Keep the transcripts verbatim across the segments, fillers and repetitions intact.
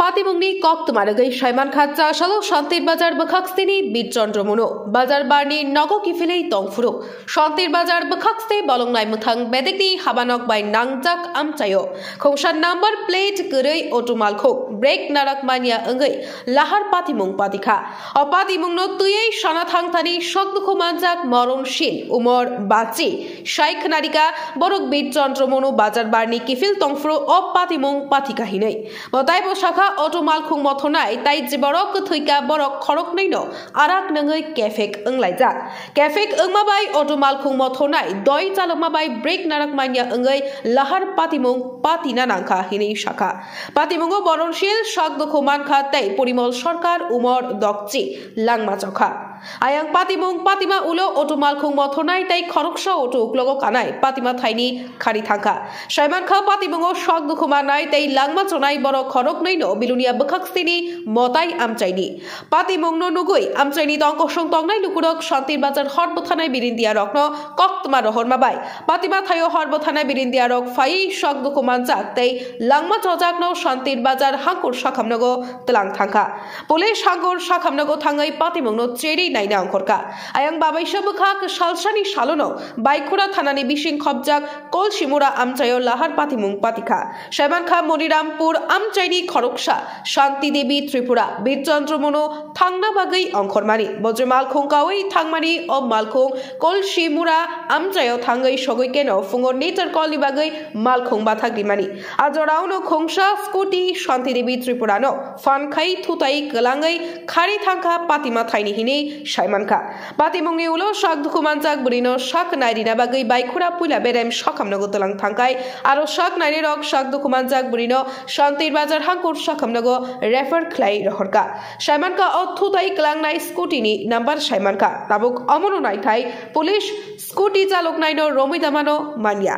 Patimungni kok twmarwgwi saimankha chasalo Shantir Bazar bwkhaksini Birchandra Munu. Bazar barni nogo kiphilwi tongphuru. Shantir Bazar bwkhakste bolongnai mwthang bedekni habanok bai nangjak amchaio. Khongsa number plate kwrwi auto malkhung brake narak manya wngwi lahar patimung patikha. O patimungno twiwi sana thangthani sok dukhu manjak Moron Sil, umor bachi, sai khwnarika borok Birchandra Munu bazar barni kiphil tongphuru o patimung patikha hinwi. Bo taibo sakha auto malkhung mothonai tai je borok kwthwika borok khoroknwino arak nungwi kefek wnglaijak. Kefek wngma bai auto malkhung mothonai doi chalokma bai brake narak manya wngwi lahar patimung patina nangkha hinwi sakha. Patimungo Moron Sil, sok dukhu mankha tei Porimol Sarkar, umor dokchi, langma chokha. Ayang patimung patima ulo auto malkhung mothonai tei khoroksa auto uklogo kanai patima thaini khari thangkha. Saimankha patimungo sok dukhu manai tei langma chonai borok khoroknwino Bilonia bwkhaksini motai amchaini. Patimungno nugwi amchaini tong kosong tongnai lukurok Shantir Bazar hor bwthanai birindiyarokno koktwma rohorma bai patima thaio hor bwthanai birindiyarok phaiwi sok dukhu manjak tei langma chojakno Shantir Bazar hangkur sakhamnogo twlang thangkha. Police hangkur sakhamnogo thangwi patimungno cherwi naina ongkhorkha. Ayang babaisa bwkha kwsalsani salono Baikhura thanani bising khopjak Kolsimura amchaio lahar patimung patikha. Saimankha Monirampur amchaini khoroksa Shanti Devi Tripura Birchandra Munu thangna bagwi ongkhormani. Bo je malkhung kawi thangmani, o malkhung Kolsimura amchaio thangwi sogwi keno phungo nature call ni bagwi malkhung bathak rimani. A jorao no khungsa scooty Shanti Devi Tripura no phan khai thutai kwlangwi khari thangkha patima thaini hinwi saimankha. Patimungni ulo sak dukhu manjak bwrwino sak nairina bagwi Baikhura puila berem sakhamnogo twlang thangkhai, aro sak nainirok sak dukhu manjak bwrwino Shantir Bazar hangkur sakhamnogo refer khlai rohorkha. Saimankha o thutai kwlangnai scooty ni number saimankha. Tabuk omono naithai police scooty chaloknaino romwi damano manya.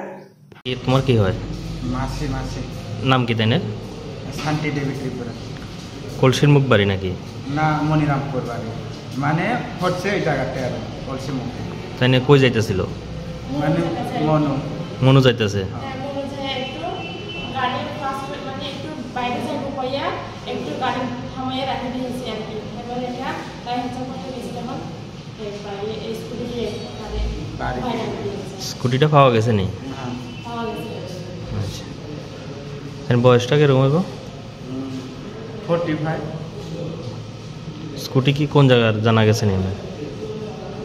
কি, তোমার কি হয়? মাসি, মাসি। নাম কি তাইনের? শান্তি দেবী ত্রিপুরা। কলসির মুখ বাড়ি নাকি? না, মনিরামপুর বাড়ি। মানে হচ্ছে এই জায়গাতে আর কলসি মুখে। তাই নিয়ে কই যাইতেছিল? মানে মনু। মনু যাইতেছে? হ্যাঁ। হ্যাঁ, মনু যে একটু গাড়ি ফাস্ট, মানে একটু বাইরে যাইবো কইয়া একটু গাড়ি থামাইয়া রাখি দিয়েছি আর কি। এবার এটা তাই হচ্ছে করতে গেছিলাম। স্কুটিটা পাওয়া গেছে নি? হ্যাঁ। আচ্ছা। এর বয়সটা কিরকম হইব? Forty five. স্কুটি কি কোন জায়গার জানা গেছে নি আপনার?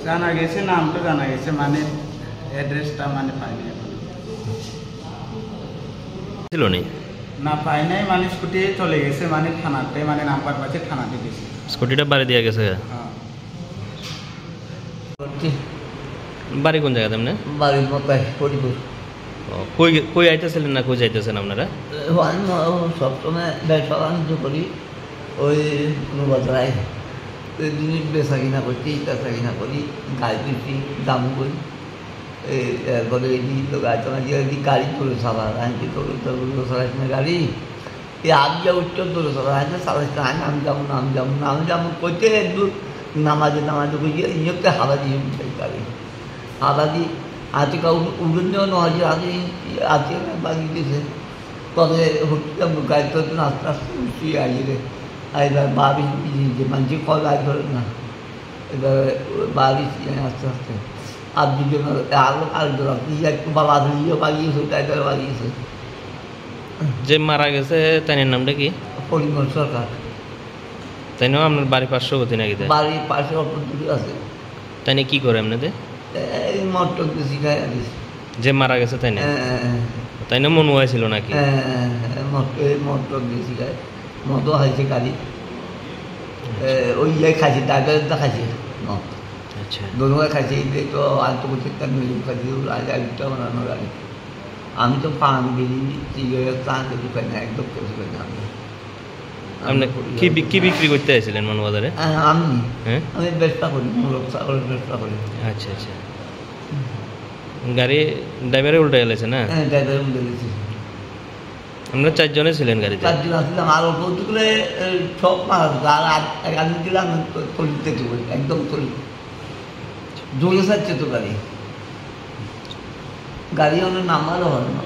জানা গেছে, নামটা জানা গেছে, মানে অ্যাড্রেসটা মানে পাইনি এখন। ছিল নি? না, পাই নাই, মানে স্কুটি চলে গেছে, মানে থানাতে, মানে নাম্বার পাচ্ছে, থানাতে গেছে। স্কুটিটা বাড়ি দিয়ে গেছে? হ্যাঁ। বাড়ি কোন জায়গাতে এমনি? বাড়ির মাথায় হরিপুর। ও, কই, কই আইতেছিলেন না কই যাইতেছেন আপনারা? এ, আমি ম-, সবসময় ব্যবসা বাণিজ্য করি, ওই কোনো বাজারে আই। ওই জিনিস বেচা কিনা করছি, বেচা কিনা করি, গাই বেশি দাম করি। এই, এরপরে এই দিন তো গাড়ি চালাচ্ছি, এই দিন গাড়ি চলে চালার, আমি কি করবো, তো বলবো, চালাইস না গাড়ি? এই আগে উঠতে দূরে চলে, আগে চালাইস না, আমি, আমি যাবো না, আমি যাবো না, আমি যাবো, কইতে একটু নামাজে, নামাজে কইয়ে, ইয়ে তো হারা দিয়ে উঠে গাড়ি। হারা দিয়ে, আজকে উড়ন দিয়ে নয়, আজকে, আজকে বাগিয়ে দিয়েছে। তবে হচ্ছে গাড়ি তো আস্তে আস্তে উঠে আইয়ে রে। আর এবার বাড়ি যে মানছি কল আই ধরে না। এবার বাড়ি আস্তে আস্তে। আর দুজন আরো, আরো দুজন, কি একটু বালা আছে, ইয়ে বাগিয়েছে, তাই তারা বাগিয়েছে। যে মারা গেছে, তাইনের নামটা কি? পরিমল সরকার। তাইনও আপনার বাড়ির পার্শ্ববর্তী নাকি তাই? বাড়ির পাশে অল্প দূরে আছে। তাইনে কি করে এমনিতে? এই মদ টদ বেশি খায় আর কি। যে মারা গেছে তাইনে? হ্যাঁ, হ্যাঁ, হ্যাঁ। তাইনে মনুয়া ছিল নাকি? হ্যাঁ, হ্যাঁ, হ্যাঁ, মদ, এই মদ টদ বেশি খায়। মদও খাইছে গাড়ি। এ, ওই ইয়ে খাইছে, ডাইভারটা খাইছে মদ। আচ্ছা। দোনোটা খাইছে, এই তো আর তো বলছে, "একটা মিলিয়ে খাইছে, ওর আগে একটা বানানো গাড়ি।" আমি তো পান, বিড়ি, সিগারেট, চা কিছু খাই না, একদম কিছু খাই না আমি। আপনি আমি করি কি আর বি-, কি। কি বিক্রি করতে আইছিলেন মনুবাজারে? হ্যাঁ, আমি, হ্যাঁ? আমি ব্যবসা করি, মূলত ছাগলের ব্যবসা করি। আচ্ছা, আচ্ছা। গাড়ি ড্রাইভারে উল্টে গেছে না? হ্যাঁ, ড্রাইভারে উল্টে গেছে। আমরা চারজনে ছিলেন গাড়িতে। চারজন আসলাম, আর অল্প একটু করে, এ, সব মারা যেত। আর আধ-, এক আধ দিলাম, তলিতে একদম তলি। জোরে চাচ্ছে তো গাড়ি। গাড়ি অনেক নাম্বারও হয় না।